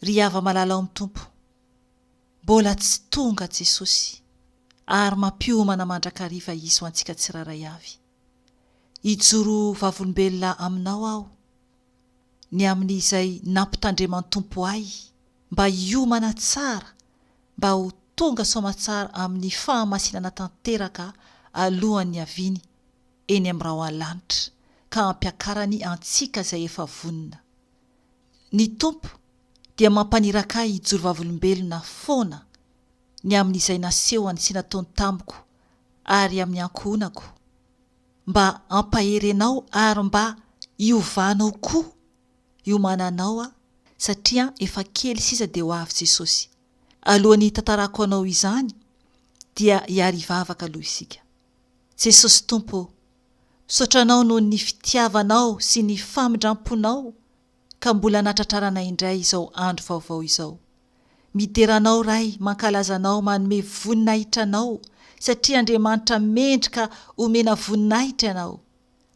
Ry hava-malala ao amin'ny Tompo, mbola tsy tonga Jesosy ary mampiomana mandrakariva Izy ho antsika tsirairay avy. Hijoro ho vavolombelona aminao aho ny amin'izay nampitandreman'ny Tompo ahy mba hiomana tsara mba ho tonga soamatsara amin'ny fahamasinana tanteraka alohan'ny niaviany eny amin'ny rahona lanitra ka hampiakarany antsika izay efa vonona. Ny Tompo dia mampaniraka ahy hijoro vavolombelona foana ny amin'izay nasehony sy nataony tamiko ary amin'ny ankohonako, mba hampahery anao ary mba hiovanao koa hiomananao aho satria efa kely sisa dia ho avy Jesosy. Alohan'ny hitantarako anao izany dia hiary hivavaka aloha isika. Jesosy Tompo ô, misaotra Anao noho ny fitiavanao sy ny famindramponao ka mbola natratrarana indray izao andro vaovao izao. Midera Anao Ray, mankalaza Anao, manome voninahitra Anao satria Andriamanitra mendrika omena voninahitra Ianao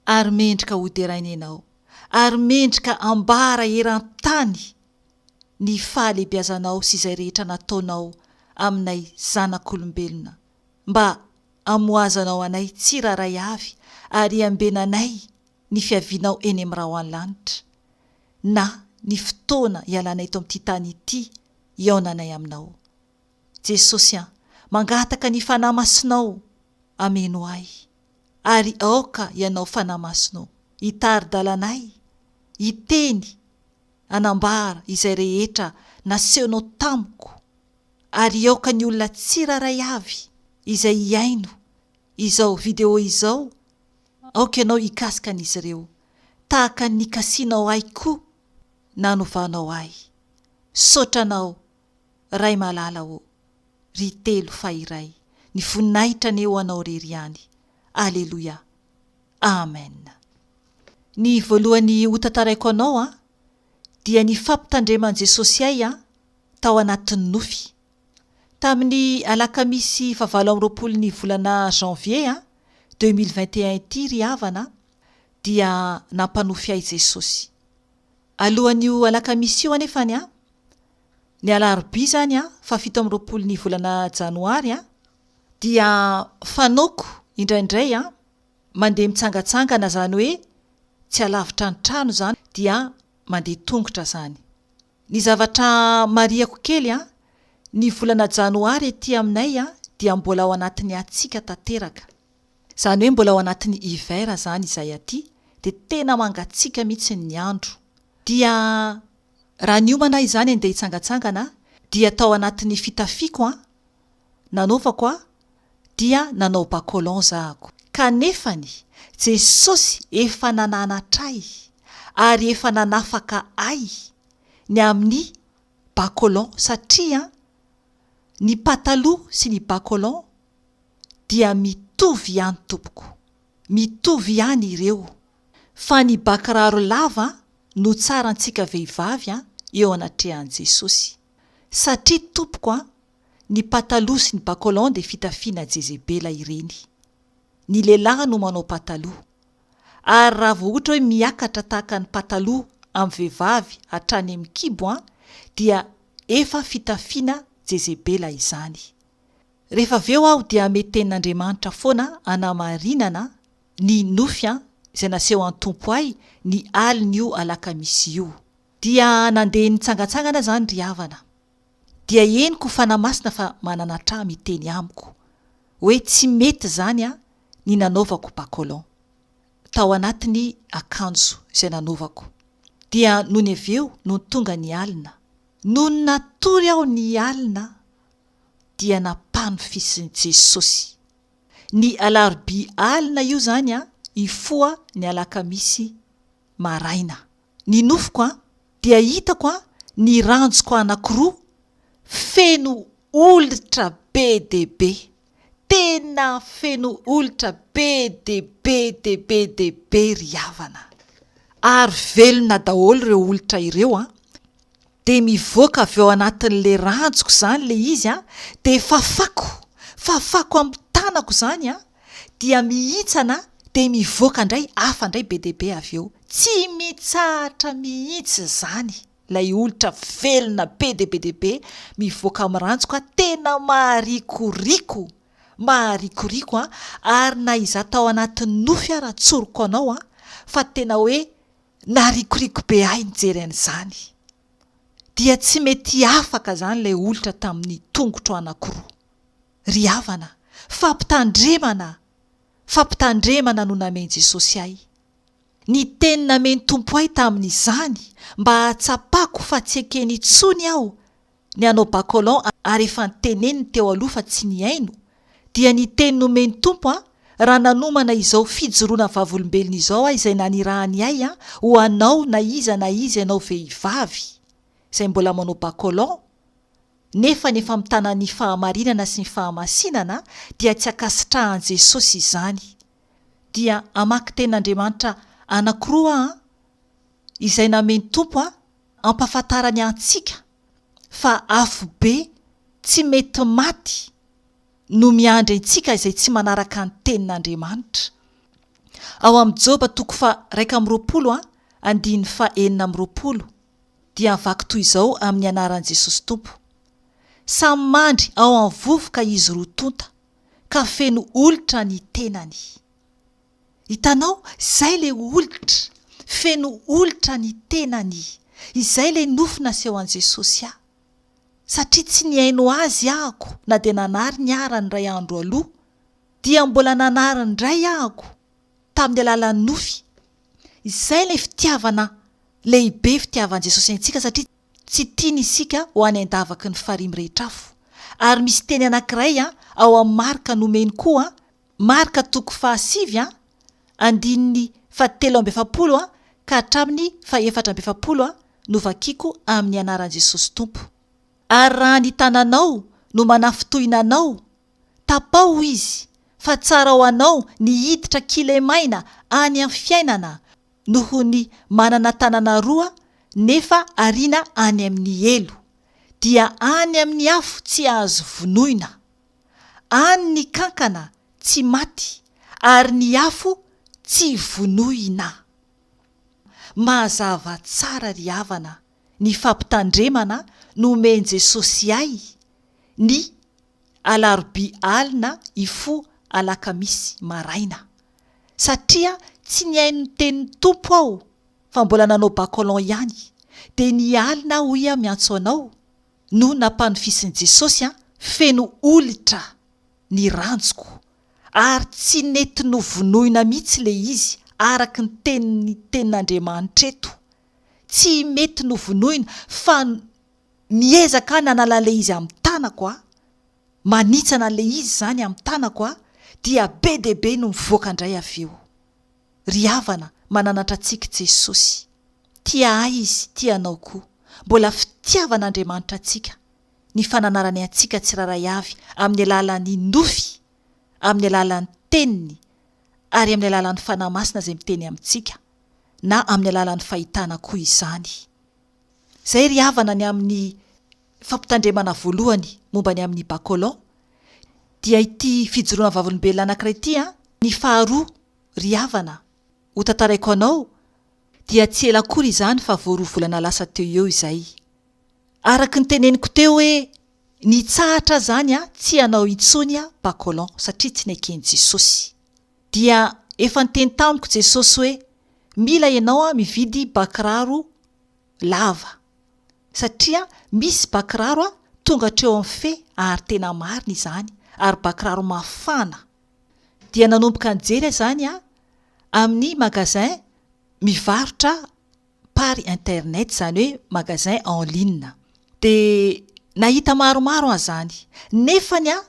ary mendrika hoderaina Ianao ary mendrika ambara eran-tany ny fahalehibiazanao sy izay rehetra nataonao aminay zanak'olombelona mba hamohazanao anay tsirairay avy ary hiambenanay ny fiavianao eny amin'ny rahona lanitra, na ny fotoana hialanay eto amin'ity tany ity hihaonanay aminao. Jesosy an, mangataka ny Fanahy Masinao hameno ahy, ary aoka Ianao Fanahy Masina ô, hitari-dalana ahy, hiteny, hanambara izay rehetra nasehonao tamiko, ary aoka ny olona tsirairay avy izay hihaino izao video izao Aoka ianao hikasika an'izy ireo, tahaka ny nikasianao ahy koa nanovanao ahy. Misaotra anao, Ray malala ô, ry Telo fa Iray, ny voninahitra anie ho anao irery ihany. Aleloia. Amen. Ny voalohany hotantaraiko anao an, dia ny fampitandreman'i Jesosy ahy an, tao anatin'ny nofy. Tamin'ny alakamisy fahavalo amby roapolo ny volana janvier 2021 ity ry havana dia nampanofy ahy Jesosy. Alohan'io alakamisy io anefany an, ny alarobia izany an, fahafito amby roapolo ny volana janoary an, dia fanaoko indraindray an, mandeha mitsangatsangana izany hoe tsy alavitra ny trano izany dia mandeha tongotra izany. Ny zavatra marihako kely an, ny volana janoary ety aminay an dia mbola ao anatin'ny hatsiaka tanteraka. Izany hoe mbola ao anatin'ny hiver izany izahay aty dia tena mangatsiaka mihitsy ny andro. Dia raha niomana aho izany andeha hitsangatsangana dia tao anatin'ny fitafiako an, nanaovako an, dia nanao bas collant zahako. Kanefany Jesosy efa nananatra ahy ary efa nanafaka ahy ny amin'ny bas collant satria ny pataloha sy ny bas collant dia mitovy ihany tompoko, mitovy ihany ireo fa ny ba kiraro lava no tsara antsika vehivavy eo anatrehan'i Jesosy satria tompoko an Ny pataloha sy ny bas collant dia fitafiana jezebela ireny. Ny lehilahy no manao pataloha. Ary raha vao ohatra hoe miakatra tahaka ny pataloha amin'ny vehivavy hatrany amin'ny kibo an, dia efa fitafiana jezebela izany. Rehefa avy eo aho dia mety tenin'Andriamanitra foana hanamarinana ny nofy an, izay nasehon'ny Tompo ahy ny alin'io alakamisy io. Dia nandeha nitsangantsangana izany ry havana. Dia henoko Fanahy Masina fa mananatra ahy miteny amiko hoe tsy mety izany an ny nanaovako bas collant tao anatin'ny akanjo izay nanaovako. Dia nony avy eo nony tonga ny alina, nony natory aho ny alina dia nampanofisin'i Jesosy. Ny alarobia alina io izany an hifoha ny alakamisy maraina. Ny nofoko an, dia hitako an ny ranjoko anakiroa feno olitra be dia be, tena feno olitra be dia be dia be dia be ry havana. Ary velona daholo ireo olitra ireo an, dia mivoaka avy ao anatin'ilay ranjoko izany ilay izy an, dia fafako, fafako amin'ny tanako izany an, dia mihintsana dia mivoaka indray hafa indray be dia be avy eo. Tsy mitsahatra mihitsy izany. Ilay olitra velona be dia be dia be mivoaka amin'ny ranjoko a, tena maharikoriko, maharikoriko an, ary na izaho tao anatin'ny nofy ara tsoriko anao an, fa tena hoe narikoriko be ahy nijery an'izany. Dia tsy mety afaka izany ilay olitra tamin'ny tongotro anankiroa. Ry havana, fampitandremana, fampitandremana no namen'i Jesosy ahy. Ny teny namen'ny Tompo ahy tamin'izany mba hahatsapako fa tsy ekeny intsony aho ny hanao bacolon ary efa niteneniny teo aloha fa tsy nihaino, dia ny teny nomen'ny Tompo an, raha nanomana izao fijoroana vavolombelona izao aho izay nanirahany ahy an, ho anao na iza na iza ianao vehivavy izay mbola manao bacolon nefa ny efa mitana ny fahamarinana sy ny fahamasinana dia tsy ankasitrahan'i Jesosy izany. Dia hamaky tenin'Andriamanitra anankiroa aho an, izay namen'ny Tompo an, hampahafantarany antsika fa afobe tsy mety maty no miandry antsika izay tsy manaraka ny tenin'Andriamanitra. Ao amin'ny Joba toko faha 21 an, andininy faha 26 dia vaky toy izao amin'ny anaran'i Jesosy Tompo, Samy mandry ao amin'ny vovoka izy roa tonta, ka feno olitra ny tenany. Hitanao, izay ilay olitra, feno olitra ny tenany. Izay ilay nofy naseho an'i Jesosy ahy. Satria tsy nihaino Azy ahako na dia nanary ny ara ny iray andro aloha, dia mbola nanary indray ahako tamin'ny alalan'ny nofy. Izay ilay fitiavana lehibe fitiavan'i Jesosy antsika satria tsy tiany isika ho any an-davaky ny farihy mirehitra afo. Ary misy teny anankiray ao amin'ny Marka nomeny koa, Marka toko fahasivy andininy fahatelo amby 40 ka hatramin'ny fahefatra amby 40 no vakiko amin'ny anaran'i Jesosy Tompo. Ary raha ny tananao no manafintohina anao, tapaho izy, fa tsara ho anao ny hiditra kilemaina any amin'ny fiainana noho ny manana tanana roa nefa ariana any amin'ny helo, dia any amin'ny afo tsy azo vonoina. Any ny kankana tsy maty ary ny afo tsy vonoina. Mazava tsara ry havana ny fampitandremana nomen'i Jesosy ahy ny alarobia alina hifoha alakamisy maraina. Satria tsy nihaino ny tenin'ny Tompo aho fa mbola nanao bacolon ihany, dia ny alina aho hoy aho miantso anao no nampanofisin'i Jesosy an, feno olitra ny ranjoko ary tsy nety novonoina mihitsy le izy araka ny tenin'ny tenin'Andriamanitra eto. Tsy mety novonoina fa miezaka aho nanala an'ilay izy amin'ny tanako a, manitsana an'ilay izy izany amin'ny tanako a, dia be dia be no mivoaka indray avy eo. Ry havana, mananatra antsika Jesosy. Tia ahy Izy, tia anao koa. Mbola fitiavan'Andriamanitra antsika ny fananarany antsika tsirairay avy amin'ny alalan'ny nofy, amin'ny alalan'ny Teniny, ary amin'ny alalan'ny Fanahy Masina izay miteny amintsika, na amin'ny alalan'ny fahitana koa izany. Izay ry havana ny amin'ny fampitandremana voalohany momba ny amin'ny bacolon, dia ity fijoroana vavolombelona anankiray ity an, ny faharoa ry havana ho tantaraiko anao dia tsy ela akory izany fa vao roa volana lasa teo eo izay. Araka ny teneniko teo hoe nitsahatra aho izany an, tsy hanao intsony aho bacolon satria tsy neken'i Jesosy. Dia efa niteny tamiko Jesosy hoe mila ianao an mividy bakiraro lava satria misy bakiraro an tonga hatreo amin'ny fe ary tena marina izany ary bakiraro mafana. Dia nanomboka nijery aho izany an amin'ny magasin mivarotra par internet izany hoe magasin en ligne. Dia nahita maromaro aho izany. Nefany an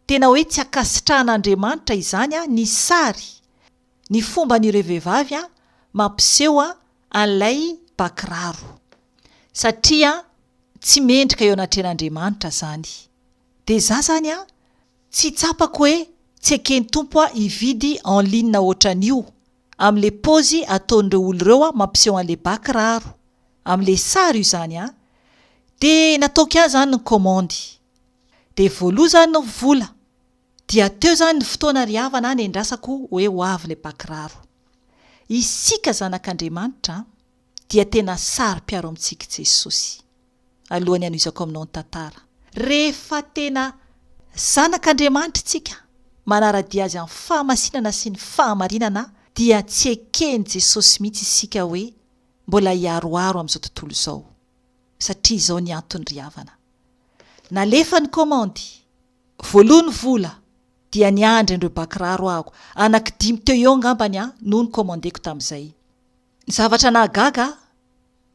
Tena hoe tsy ankasitrahan'Andriamanitra izany an, ny sary, ny fomban'ireo vehivavy an, mampiseho an an'ilay bakiraro. Satria tsy mendrika eo anatrehan'Andriamanitra izany. Dia za zany an, tsy tsapako hoe tsy eken'ny Tompo aho hividy en ligne ohatran'io, amin'le paozy ataon'ireo olo ireo an, mampiseho an'le bakiraro. Amin'le sary io izany an. Dia nataoko ihany izany ny commande. Dia voaloa izany ny vola. Dia teo izany ny fotoana ry havana a nendrasako hoe ho avy ilay bakiraro. Isika zanak'Andriamanitra an! Dia tena saro-piaro amintsika Jesosy. Alohan'ny hanohizako aminao ny tantara. Rehefa tena zanak'Andriamanitra isika, manara-dia Azy amin'ny fahamasinana sy ny fahamarinana, dia tsy eken'i Jesosy mihitsy isika hoe mbola hiharoharo amin'izao tontolo izao. Satria izao ny antony ry havana. Nalefa ny kaomandy, voaloa ny vola, dia niandry an'ireo bakiraro aho, anaky dimy teo eo angambany no nokaomandeko tamin'izay. Ny zavatra nahagaga ahy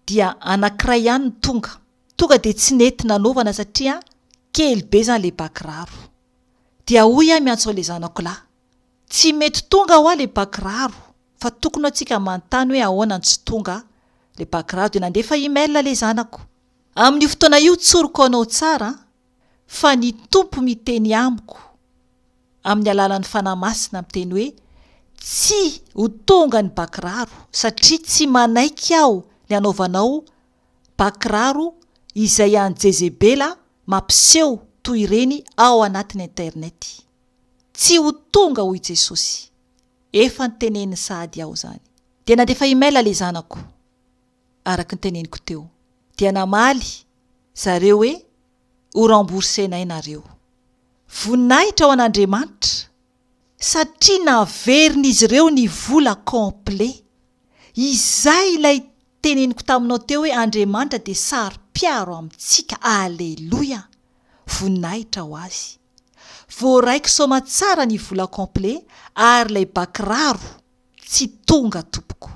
dia anankiray ihany no tonga. Tonga dia tsy nety nanaovana satria kely be izany ilay bakiraro. Dia hoy aho miantso an'ilay zanako lahy, tsy mety tonga hoa ilay bakiraro fa tokony hoa tsika manontany hoe ahoana no tsy tonga ilay bakiraro. Dia nandefa email ilay zanako. Amin'io fotoana io tsoriko anao tsara an, fa ny Tompo miteny amiko amin'ny alalan'ny Fanahy Masina miteny hoe tsy ho tonga ny bakiraro satria tsy manaiky aho ny hanaovanao bakiraro izay an'i Jezebela mampiseho toy ireny ao anatin'ny internet. Tsy ho tonga hoy Jesosy. Efa noteneniny sahady aho izany. Dia nandefa email ilay zanako araka ny teneniko teo. Dia namaly zareo hoe ho rembourser-nay nareo. Voninahitra ho an'Andriamanitra satria naverin'izy ireo ny vola complet. Izay ilay teneniko taminao teo hoe Andriamanitra dia saro-piaro amintsika. Aleloia! Voninahitra ho Azy. Voaraiko soamatsara ny vola complet ary ilay bakiraro tsy tonga tompoko.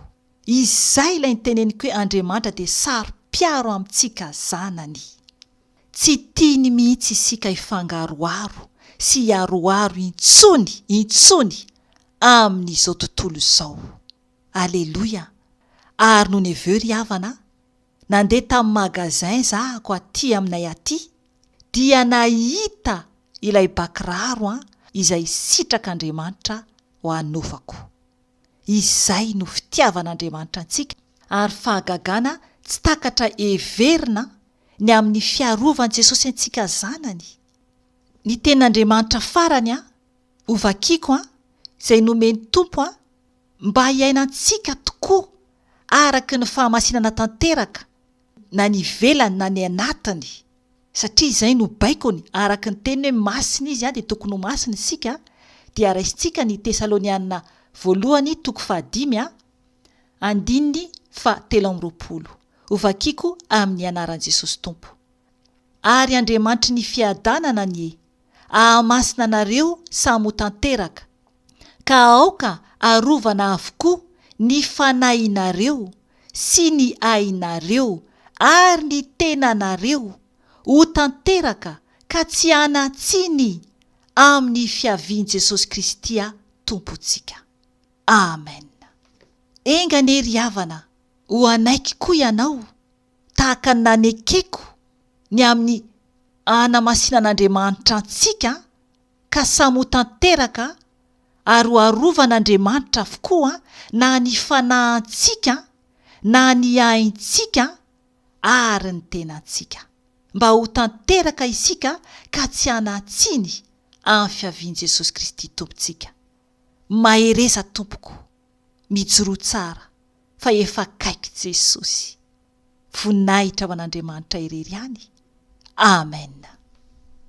Izay ilay niteneniko hoe Andriamanitra dia saro-piaro amintsika zanany. Tsy tiany mihitsy isika hifangaroharo sy hiharoharo intsony intsony amin'izao tontolo izao. Aleloia! Ary nony avy eo ry havana a, nandeha tamin'ny magasin zahako aty aminay aty, dia nahita ilay bakiraro an, izay sitrak'Andriamanitra ho hanaovako. Izay no fitiavan'Andriamanitra antsika ary fahagagana tsy takatra heverina ny amin'ny fiarovan'i Jesosy antsika zanany. Ny tenin'Andriamanitra farany an, hovakiko an, izay nomen'ny Tompo an, mba hiainantsika tokoa araka ny fahamasinana tanteraka na ny ivelany na ny anatiny, satria izay no baikony, araka ny teniny hoe masina izy dia tokony ho masina isika, dia raisintsika ny Tesaloniana voalohany toko fahadimy andininy faha 23. Hovakiko amin'ny anaran'i Jesosy Tompo. Ary Andriamanitry ny fiadanana anie ahamasina anareo samy ho tanteraka, ka aoka arovana avokoa ny fanahinareo sy ny ainareo ary ny tenanareo ho tanteraka ka tsy hanan-tsiny amin'ny fiavian'i Jesosy Kristy Tompontsika. Amen. Enga anie ry havana ho hanaiky koa ianao tahaka ny nanekeko ny amin'ny hanamasinan'Andriamanitra antsika ka samy ho tanteraka ary ho arovan'Andriamanitra avokoa na ny fanahintsika na ny aintsika ary ny tenantsika, mba ho tanteraka isika ka tsy hanan-tsiny amin'ny fiavian'i Jesosy Kristy Tompontsika. Mahereza tompoko, mijoroa tsara fa efa akaiky Jesosy. Voninahitra ho an'Andriamanitra irery ihany. Amen.